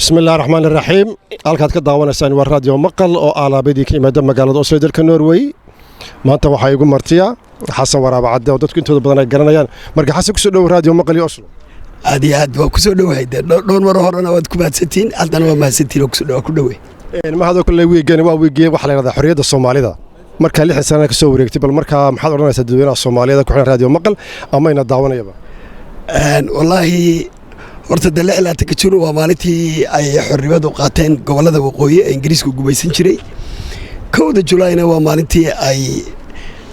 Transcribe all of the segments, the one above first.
Bismi illahi raxmaan iraxiim. Halkaad ka daawanaysaan waa Raadiyo Maqal oo alaabadii ka yimaada magaalada Oslo, dalka Norway. Maanta waxaa igu martiya Xasan Waraaba Cadde oo dadku intooda badan ay garanayaan. Marka Xasan, kusoo dhowo Raadiyo Maqal iyo Oslo. Aad iyo aad waa kusoo dhowahay. Dee dhowr maro horena waad ku mahadsantihiin, haddana waa mahadsantihiin oo kusoo dhow ku dhowey. Mahadoo kale. Wiigani waa wiigii waxaa la yidhahdaa xorriyadda Soomaalida, markaa 60 sanana ka soo wareegtay. Bal markaa maxaad odhanaysaa dadweynaha Soomaaliyada ku xiran Raadiyo Maqal ama ina daawanayaba? Wallaahi horta dee 26-ka Juun waa maalintii ay xornimadu qaateen gobollada waqooyi ee Ingiriisku gumaysan jiray. 1-da Julaayna waa maalintii ay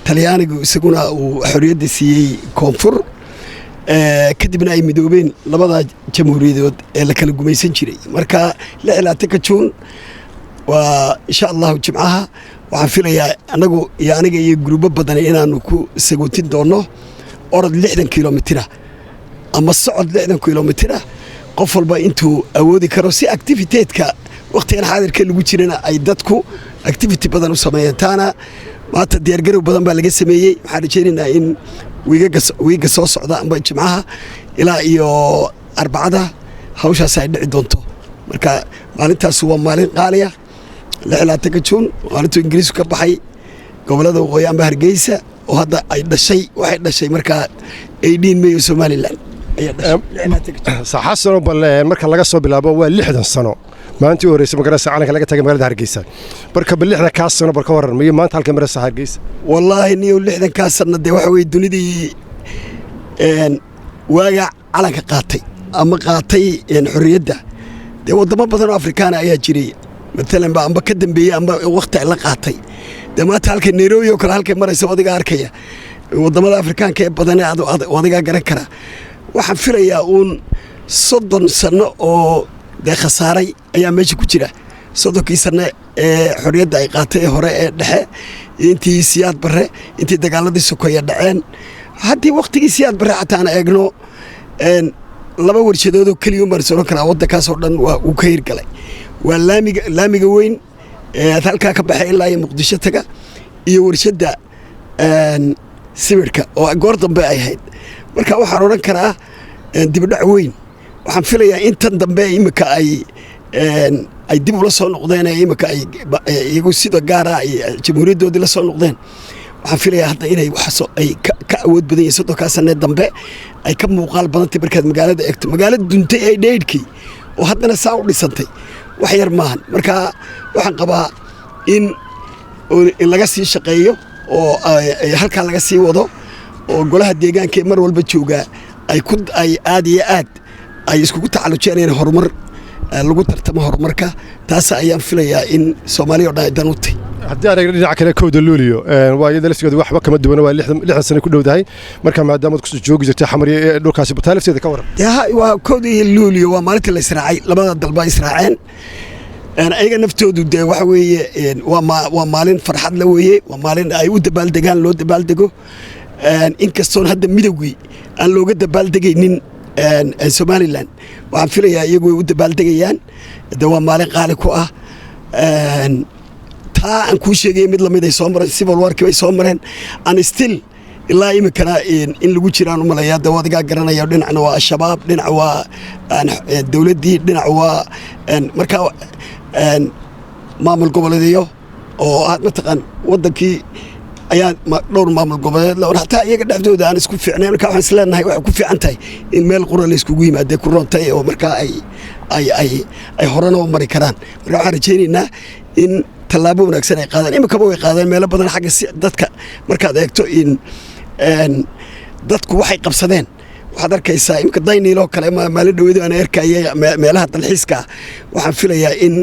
Talyaanigu isaguna uu xorriyadda siiyey koonfur, kadibna ay midoobeen labada jamhuuriyadood ee la kala gumaysan jiray. Marka 26-ka Juun waa insha Allahu Jimcaha. Waxaan filayaa anagu iyo aniga iyo gurubo badan inaanu ku sagootin doonno orod 60 kilomitira ama socod 60 kilomitira, qof walba intuu awoodi karo, si activity-ga wakhtigan xaadirka lagu jirana ay dadku activity badan u sameeyeen. Taana maanta diyaargarow badan baa laga sameeyey. Waxaan rajaynaynaa in wiiga soo socda amba Jimcaha ilaa iyo Arbacada hawshaas ay dhici doonto. Marka maalintaas waa maalin qaaliya, 26-ka Juun, maalintuu Ingiriisku ka baxay gobollada waqooyi amba Hargeysa oo hadda ay dhashay, waxay dhashay markaa 18 May oo Somaliland. Xasano, bal marka laga soo bilaabo waa 60 sano maalintii u horreysay magarasa calanka laga tagay magaalada Hargeysa. Marka bal 60-kaas sano bal ka warran miyo maanta halka marasa Hargeysa? Wallaahi niyow, 60-kaas sanno dee waxa weye dunidii waaga calanka qaatay ama qaatay xorriyadda, dee waddamo badan oo Afrikaana ayaa jiray matalan ba amba ka dambeeyey amba wakhti ay la qaatay. Dee maanta halka Nairobi oo kale halkay maraysa adiga arkaya, waddamada Afrikaanka ee badan adigaa garan kara. Waxaan filayaa uun 30 sanno oo dee khasaaray ayaa meesha ku jira. 30-kii sanno ee xorriyadda ay qaatay ee hore ee dhexe, intii Siyaad Barre, intii dagaaladii sokeeye dhaceen, haddii wakhtigii Siyaad Barre xataa aan eegno, laba warshadoodoo keliya umbaan is odhan karaa waddankaasoo dhan waa uu ka hirgalay. Waa laamiga weyn ee aad halkaa ka baxay ilaa iyo Muqdisho taga iyo warshadda sibirka oo goor dambe ay ahayd. Marka waxaan odhan karaa dibdhac weyn. Waxaan filayaa intan dambe imika ay dib ula soo noqdeen ee imika ay iyagu sida gaara ay jamhuuriyaddoodii la soo noqdeen, waxaan filayaa hadda inay ay ka awood badan yihiin 30-kaa sanee dambe, ay ka muuqaal badantay. Markaad magaalada eegto, magaalada duntay ee dheydhkii oo haddana saa u dhisantay wax yar maahan. Marka waxaan qabaa in laga sii shaqeeyo oo halkaa laga sii wado oo golaha deegaanka ee mar walba joogaa ay ku ay aad iyo aad ay iskugu tacallujiyaan in horumar lagu tartamo horumarka. Taas ayaan filayaa in Soomaaliya o dhan ay dan u tahy. Haddii aan eegno dhinaca kale, 1-da Luuliyo waa iyada laftigeedu waxba kama duwana, waa 60 sano ku dhowdahay. Marka maadaamaad kusoo joogi jirtay Xamar iyo dhulkaasi, taa lafteeda ka warran. Waa 1-dii Luuliyo, waa maalintii la israacay, labada dalba israaceen. Ayaga naftoodu dee waxa weeye waa maalin farxad la weeye, waa maalin ay u dabaaldegaan, loo dabaaldego, inkastoon hadda midowgii aan looga dabaaldegaynin Somaliland. Waxaan filayaa iyagu way u dabaaldegayaan. De waa maalin qaali ku ah. Taa aan kuu sheegaya mid lamid ay soo mareen, civil war-kii bay soo mareen, and still ilaa iminkana in lagu jiraan u malayaa. De adigaa garanaya, dhinacna waa Al-Shabaab, dhinac waa dowladdii, dhinac waa markaa maamul goboleedyo oo aad mataqaan waddankii ayaa dhowr maamul goboleed la hataa iyaga dhexdooda aan isku fiicnayn. Marka waxaan isleenahay waxay ku fiican tahay in meel qura la iskugu yimaadee ku roontay oo markaa ay horena u mari karaan. Marka waxaan rajaynaynaa in tallaabo wanaagsan ay qaadaan. Iminkaba way qaadeen meelo badan xagga si dadka markaad eegto in dadku waxay qabsadeen. Waxaad arkaysaa iminka Dayniiloo kale, maalin dhaweedu aan arkayay meelaha dalxiiska. Waxaan filayaa in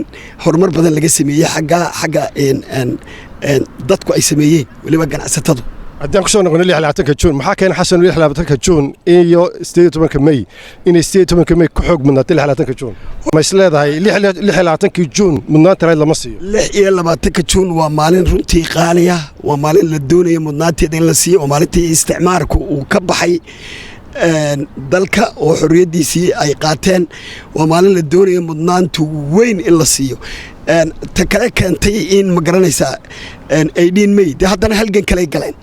horumar badan laga sameeyey xagga dadku ay sameeyeen, weliba ganacsatadu. Haddii aan kusoo noqono 26-ka Juun, maxaa keena, Xasan, 26-ka Juun iyo 18-ka May inay 18-ka May ku xoog mudnaatay 26-ka Juun? Ma is leedahay 26-kii Juun mudnaanta lahayd lama siiyo? 26-ka Juun waa maalin runtii qaaliya, waa maalin la doonayo mudnaanteeda in la siiyo. Waa maalintii isticmaarku uu ka baxay dalka oo xorriyaddiisii ay qaateen. Waa maalin la doonayo mudnaantu weyn in la siiyo. Ta kale keentay in ma garanaysaa 18 May dee haddana halgan kaley galeen.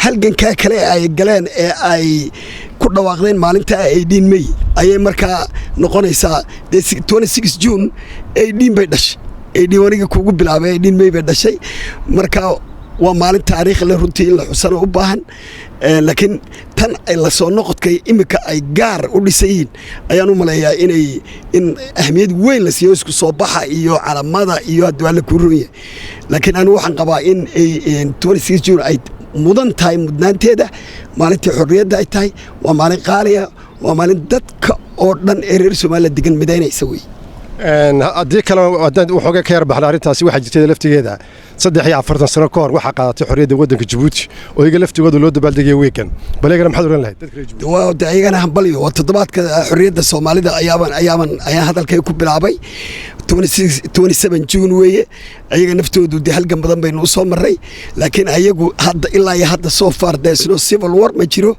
Halgankaa kale ay galeen ee ay ku dhawaaqdeen maalinta 18 May ayay markaa noqonaysaa. Dee 26 June 18 bay dhashay, 18 aniga kuugu bilaabay, 18 May bay dhashay. Marka waa maalin taariikh leh runtii, in la xusano u baahan. Laakiin tan ay la soo noqodkay iminka ay gaar u dhisan yihiin ayaan u maleeyaa inay in ahmiyad weyn la siiyo, isku soo baxa iyo calamada iyo haddii waa la kuu roon yahay. Laakiin anigu waxaan qabaa in 26 June ay mudan tahay mudnaanteeda, maalintii xorriyadda ay tahay. Waa maalin qaaliya, waa maalin dadka oo dhan ee reer Somaliya degan midaynaysa wey. Haddii kale haddaan waxooga ka yar baxna arrintaasi, waxaa jirtay laftigeeda 43 sano ka hor waxaa qaadatay xorriyadda waddanka Jabuuti, oo iyaga laftigooda loo dabaaldegaya weekan. Bal iyagana maxaad oran lahayd dadka reer Jabuuti? Waa de iyagana hambalyo. Waa toddobaadka xorriyadda Soomaalida ayaaban ayaan hadalkay ku bilaabay. 27 June weeye. Ayaga naftoodu dee halgan badan baynu u soo marray, laakiin ayagu hadda ilaa iyo hadda so far there's no civil war, ma jiro.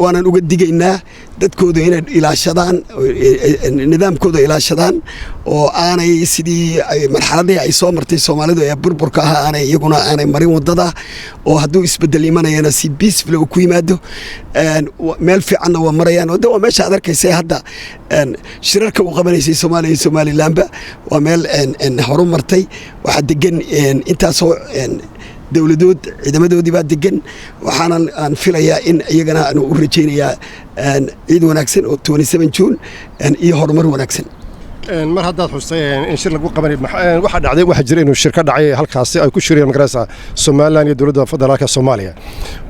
Waanan uga digaynaa dadkooda inay ilaashadaan nidaamkooda, ilaashadaan oo aanay sidii marxaladii ay soo martay Soomaalidu ee burburka ahaa aanay iyaguna aanay marin wadada, oo hadduu isbedel imanayana si peaceful uu ku yimaado. Meel fiicanna waa marayaan. De waa meesha aad arkaysay hadda shirarka uu qabanaysay Soomaaliya iyo Somalilandba. Waa meel horu martay. Waxaa degan intaasoo dowladood, ciidamadoodii baa degan. Waxaana aan filayaa in iyagana aan u rajaynayaa ciid wanaagsan oo 27 June iyo horumar wanaagsan. Mar haddaad xustay in shir lagu qabanay, waxaa dhacday, waxaa jira inuu shir ka dhacay halkaasi ay ku shirayeen magaraysa Somaliland iyo dowladda federaalka Soomaaliya.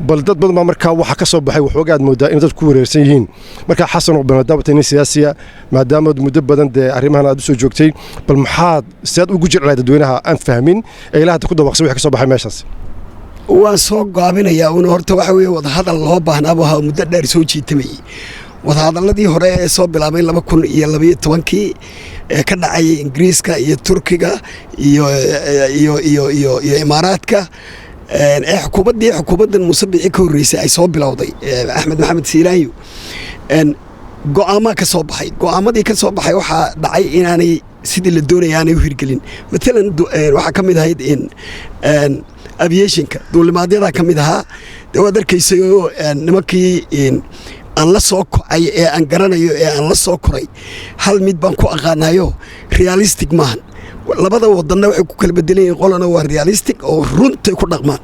Bal dad badan baa markaa waxa ka soo baxay waxooga aad moodaa in dad ku wareersan yihiin. Marka Xasan oo maadaama nin siyaasiya, maadaamaad muddo badan dee arrimahan aad u soo joogtay, bal maxaad sidaad ugu jeclahay dadweynaha aan fahmin ee ilaa hadda ku dabaqsan wixii ka soo baxay meeshaas? Waan soo gaabinayaa uun. Horta waxa weeye wadahadal loo baahnaabuu ahaa, muddo dheer soo jiitamayey. Wadahadalladii hore ee soo bilaabay 2012-kii ee ka dhacayay Ingiriiska iyo Turkiga iyo Imaaraadka ee xukuumaddan Muuse Bixi ka horreysay ay soo bilowday, Axmed Maxamed Siilaanyo, go'aamaa ka soo baxay. Go'aamadii ka soo baxay waxaa dhacay inaanay sidii la doonaya aanay u hirgelin. Matalan waxaa ka mid ahayd in aviationka, duulimaadyada ka mid ahaa. Dee waad arkaysay oo nimankii aan la soo kocay ee aan garanayo ee aan la soo koray, hal mid baan ku aqaanayo, realistic maahan. Labada wadanna waxay ku kala bedelan yihiin, qolana waa realistic oo runtay ku dhaqmaan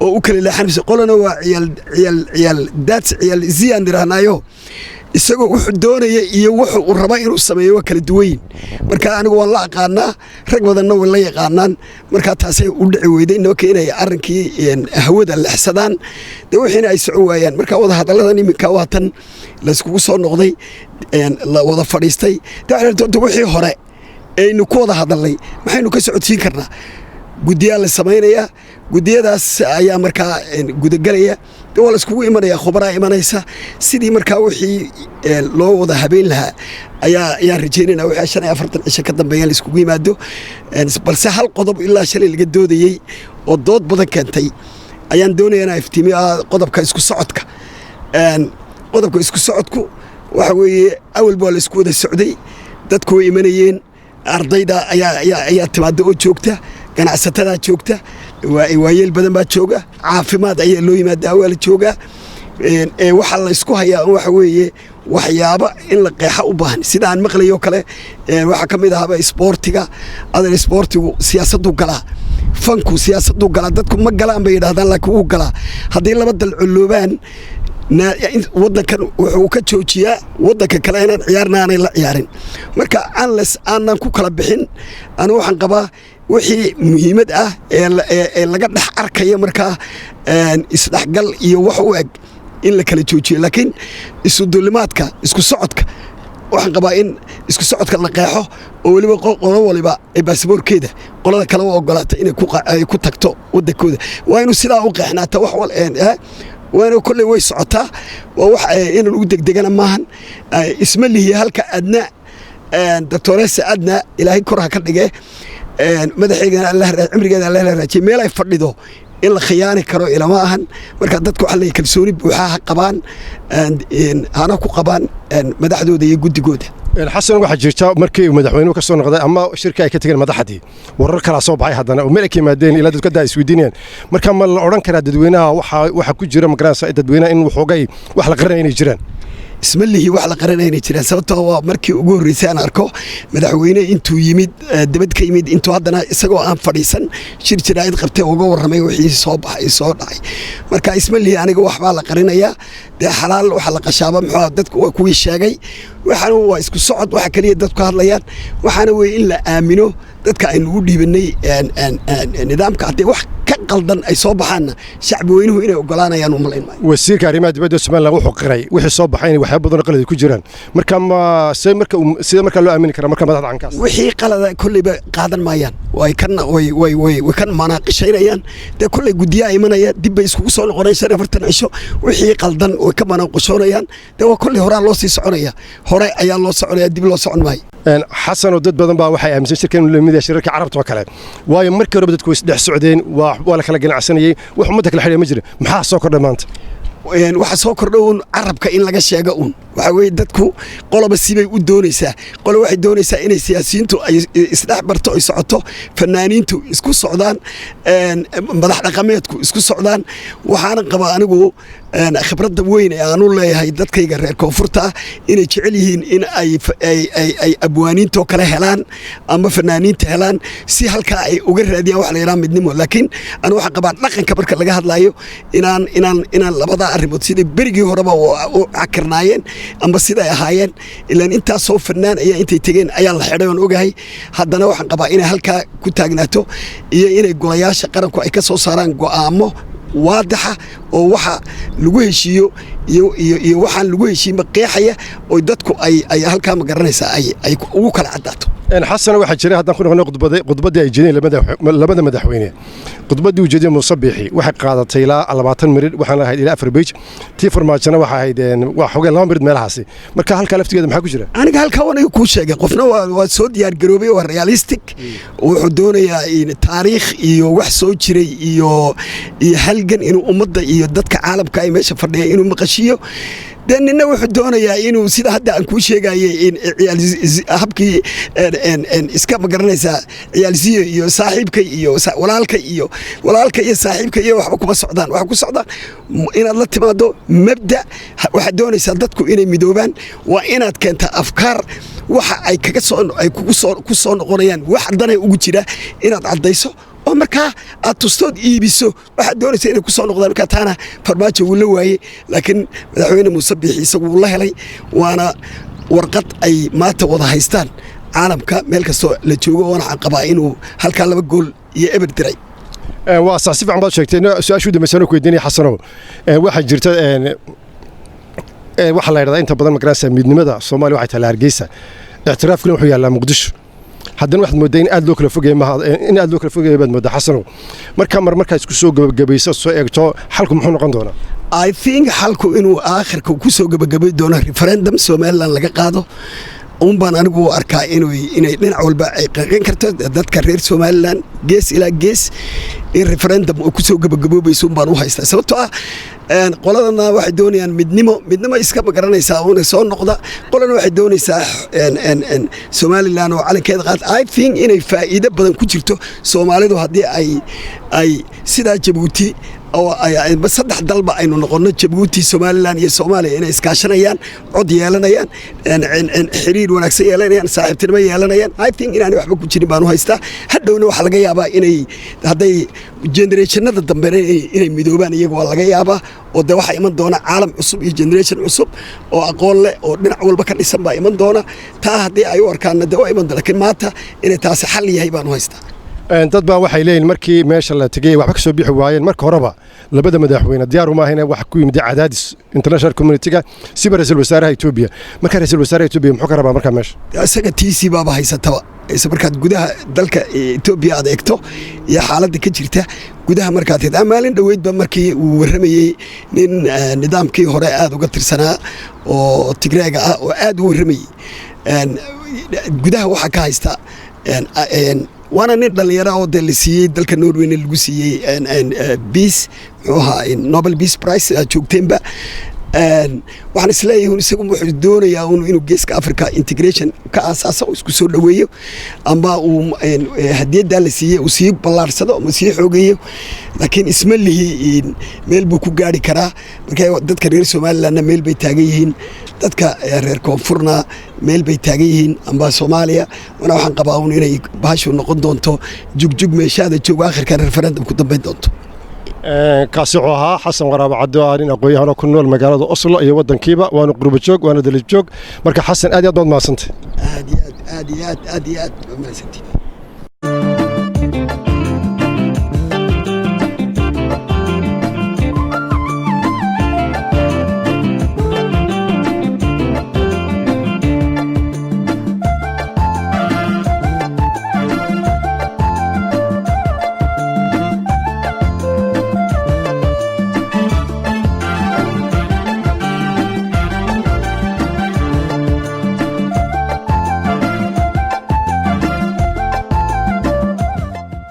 oo u kala leexanaysa, qolana waa ciyaal ciyaal ciyaal daats ciyaal ziyaan idhaahnaayo, isagoo wuxuu doonaya iyo wuxuu uu raba inuu sameeyo waa kala duwan yihin. Marka anigu waan la aqaanaa, rag badanna way la yaqaanaan. Marka taasay u dhici weyday nimanka inay arrinkii hawada lexsadaan, dee wixiina ay socon waayaan. Marka wada hadalladan iminka waa tan layskugu soo noqday, la wada fadhiistay. De wixii hore aynu ku wada hadalnay maxaynu ka socodsiin karnaa? Guddiyaa la samaynayaa, guddiyadaas ayaa markaa gudagelaya. De waa la iskugu imanaya, khubaraa imanaysa. Sidii markaa wixii loo wada habeyn lahaa ayaan rajaynayna wixii 45 cisho ka dambeeya la iskugu yimaado. Balse hal qodob ilaa shalay laga doodayey oo dood badan keentay ayaan doonaya inaan iftiimiyo, qodobka isku socodka. Qodobka isku socodku waxa weeye awalba waa la isku wada socday, dadku way imanayeen, ardayda ayaa timaada oo joogta, ganacsatadaa joogta, waayeel badan baa jooga, caafimaad ayaa loo yimaadaa, waa la joogaa. Waxaa la isku hayaa waxa weeye waxyaabo in la qeexa u baahan. Sida aan maqlayo kale waxaa ka mid ahaba isboortiga. Adan isboortigu siyaasaddu galaa, fanku siyaasaddu galaa. Dadku ma galaan bay yidhahdaan, laakiin wuu galaa. Haddii laba dal colloobaan, waddankan wuxuu ka joojiyaa waddanka kale inaan ciyaarna aanay la ciyaarin. Marka unless aanan ku kala bixin, anigu waxaan qabaa wixii muhiimad ah ee laga dhex arkayo markaa isdhexgal iyo wax u eg in la kala joojiyo. Laakiin isudulimaadka, isku socodka, waxaan qabaa in isku socodka la qeexo oo weliba qolo waliba ay baasaboorkeeda qolada kale u ogolaata inay ku tagto waddankooda. Waa inuu sidaa u qeexnaata. Wax waana kolley way socotaa, waa wax inaan ugu degdegana maahan. Isma lihiya halka Adna, doctoresa Adna, Ilaahay kor ha ka dhige, madaxeygana cimrigeeda Alla la raajiyay, meel ay fadhido in la khiyaani karo ilama ahan. Marka dadka waxaa leeyahay kalsooni buuxa ha qabaan, hana ku qabaan madaxdooda iyo guddigooda. Xasan, waxaa jirta markii uu madaxweynuhu ka soo noqday ama shirka ay ka tegeen madaxdii, warar kalaa soo baxay haddana oo meel ay ka yimaadeen ilaa dadku hadda isweydiinayaan. Marka ma la odhan karaa dadweynaha waxa ku jira, magaranaysa, dadweynaha in waxoogay wax la qaranaya inay jiraan? Isma lihi wax la qaranaya inay jiraan, sababtoo waa markii ugu horreysay aan arko madaxweyne intuu yimid dibad ka yimid, intuu haddana isagoo aan fadhiisan shir jaraa'id qabtay, uga warramay wixii soo baxay, soo dhacay. Marka isma lihi aniga waxbaa la qarinayaa. Dee xalaal waxa la qashaaba muxuu, dadku waa kuwii sheegay. Waxaana waa isku socod, waxa kaliya dadku hadlayaan waxaana weeye in la aamino dadka aynu u dhiibanay nidaamka. Haddii wax ka qaldan ay soo baxaanna, shacbi weynuhu inay ogolaanayaan u malayn maayo. Wasiirka arrimaha dibadda Somaliland wuxuu qiray wixii soo baxay inay waxyaabo badan oo qalad ay ku jiraan. Marka ma see marka sida marka loo aamini karaa marka madaxda cankaas? Wixii qalada kolleyba qaadan maayaan, way kan way way way way kan manaaqishaynayaan. Dee kolley guddiyaa imanaya, dib bay iskugu soo noqonayaan 45 cisho. Wixii qaldan way ka manaaqishoonayaan. Dee waa kolley horaa loo sii soconaya, hore ayaa loo soconaya, dib loo socon maayo. Xasan, oo dad badan baa waxay aaminsan shirkan inuu lamid yahay shirarka Carabta oo kale, waayo markii horeba dadku way isdhex socdeen, waa la kala ganacsanayey, wax ummadda kala xidhay ma jirin. Maxaa soo kordhay maanta? Waxa soo kordha uun carabka in laga sheego uun. Waxaa weeye dadku qoloba sibay u doonaysaa. Qolo waxay doonaysaa inay siyaasiyiintu ay isdhex barto, ay socoto, fanaaniintu isku socdaan, madax dhaqameedku isku socdaan. Waxaana qabaa anigu khibradda weyn ee aanu leeyahay dadkayga reer koonfurta ah inay jecel yihiin in ay abwaaniintoo kale helaan ama fanaaniinta helaan, si halkaa ay uga raadiyaan wax la yidhaha midnimo. Laakiin anu waxaan qabaa dhaqanka marka laga hadlayo inaan labadaa arrimood siday berigii horeba u cakirnaayeen amba siday ahaayeen, ilaan intaasoo fanaan ayaa intay tegeen ayaa la xidhay oon ogahay. Haddana waxaan qabaa inay halkaa ku taagnaato iyo inay golayaasha qaranku ay ka soo saaraan go'aamo waadixa oo waxa lagu heshiiyo iyo waxaan lagu heshiinba qeexaya, oo dadku ay halkaa, ma garanaysaa, ay ugu kala caddaato. Xasan, waxaa jiray, haddaan ku noqono khudbaddii ay jedeen labada madaxweyne, khudbaddii uu jediyey Muuse Biixi waxay qaadatay ilaa 20 mirid, waxaana ahayd ilaa 4 page. Tii Farmaajona waxaa ahayd waa xogeen 2 mirid meelahaasi. Marka halkaa laftigeeda maxaa ku jira? Aniga halkaa waan kuu sheegay. Qofna waa soo diyaar garoobay, waa realistic, wuxuu doonayaa taariikh iyo wax soo jiray iyo halgan inuu ummadda iyo dadka caalamka ay meesha fadhiya inuu maqashiiyo. Dee nina wuxuu doonayaa inuu sida hadda aan kuu sheegayay habkii iska, ma garanaysaa, ciyaalsiyo iyo saaxiibkay iyo walaalkay iyo walaalka iyo saaxiibka iyo waxba kuma socdaan. Waxa ku socdaan inaad la timaado mabda. Waxaad doonaysaa dadku inay midoobaan, waa inaad keentaa afkaar waxa ay kaga soo ay kugu soo ku soo noqonayaan, wax danay ugu jira inaad caddayso oo markaa aad tustood iibiso waxaad doonaysa inay ku soo noqdaan. Markaa taana Farmaajo wuu la waayey, laakiin madaxweyne Muuse Biixi isagu wuu la helay, waana warqad ay maanta wada haystaan caalamka meel kastoo la joogo. Oona qabaa inuu halkaa 2 gool iyo 0 diray. Waa sax, si fiican baad sheegtay. Su-aashu dambaysan ku weydiinaya, Xasanow, waxaa jirta waxaa la yidhahdaa inta badan, magaranaysa, midnimada Soomaaliya waxay tahay Hargeysa, ictiraafkuna wuxuu yaallaa Muqdisho. Haddana waxaad mooddaa in aad loo kala fogaya maaha, in aad loo kala fogaya baad mooddaa, Xasanow. Marka markaa isku soo gebagabayso, soo eegto, xalku muxuu noqon doonaa? I think xalku inuu aakhirka ku soo gebagabay doono referendum Somaliland laga qaado un baan anigu u arkaa, inay dhinac walba ay qeexin karto dadka reer Somaliland gees ilaa gees in referendum uu ku soo gebagaboobayso un baan u haystaa. Sababtoo ah qoladana waxay doonayaan midnimo, midnimo iska, ma garanaysaa, una soo noqda. Qolana waxay doonaysaa Somaliland oo calankeeda qaata. I think inay faa'iido badan ku jirto Soomaalidu haddii ay sidaa Jabuuti oo saddex dalba aynu noqonno, Jabuuti, Somaliland iyo Soomaaliya, inay iskaashanayaan, cod yeelanayaan, xiriir wanaagsan yeelanayaan, saaxiibtinimo yeelanayaan. I think inaanay waxba ku jirin baan u haystaa. Hadhowna waxaa laga yaabaa inay hadday generationada dambena inay midoobaan iyaga, waa laga yaabaa. Oo dee waxaa iman doona caalam cusub iyo generation cusub oo aqoon leh oo dhinac walba ka dhisan baa iman doona. Taa haddii ay u arkaanna dee waa iman doona, lakiin maanta inay taasi xal yahay baan u haystaa. Dad baa waxay leeyihin markii meesha la tegey waxba ka soo bixi waayeen, marka horeba labada madaxweyne diyaar uma ahayna, wax ku yimid cadaadis international community-ga, siba ra-iisul wasaaraha Etoobiya. Marka ra-iisul wasaaraha Etoobiya muxuu ka rabaa markaa meesha? Isaga tiisii baaba haysataba. Isla markaad gudaha dalka Etoobiya aad eegto iyo xaaladda ka jirta gudaha markaad eegto, maalin dhoweydba markii uu warramayey nin nidaamkii hore aad uga tirsanaa oo Tigreega ah oo aad u warramayey gudaha waxaa ka haysta, waana nin dhallinyaro oo dee la siiyey dalka Norwayna lagu siiyey peace, muxuu ahaa, Nobel Peace Prize aad joogteenba. Waxaan isleeyahay isagu wuxuu doonayaa un inuu Geeska Africa integration ka aasaaso, isku soo dhoweeyo, ama uu hadiyaddaa la siiyey uu sii ballaarsado ama sii xoogeeyo, laakiin isma lihi meel buu ku gaari karaa. Marka dadka reer Somalilandna meel bay taagan yihiin, dadka reer Koonfurna meel bay taagan yihiin, amba Soomaaliya wana. Waxaan qabaa un inay bahashu noqon doonto jugjug meeshaada joogo, akhirka referendum ku dambayn doonto. Kaasi wuxuu ahaa Xasan Waraaba Caddo, ah nin aqoon-yahano ku nool magaalada Oslo iyo waddankiiba, waana qurba joog, waana dalib joog. Marka Xasan, aad iyo aad baad mahadsantay. Aad iyo aad, aad iyo aad, aad iyo aad waa mahadsantihin.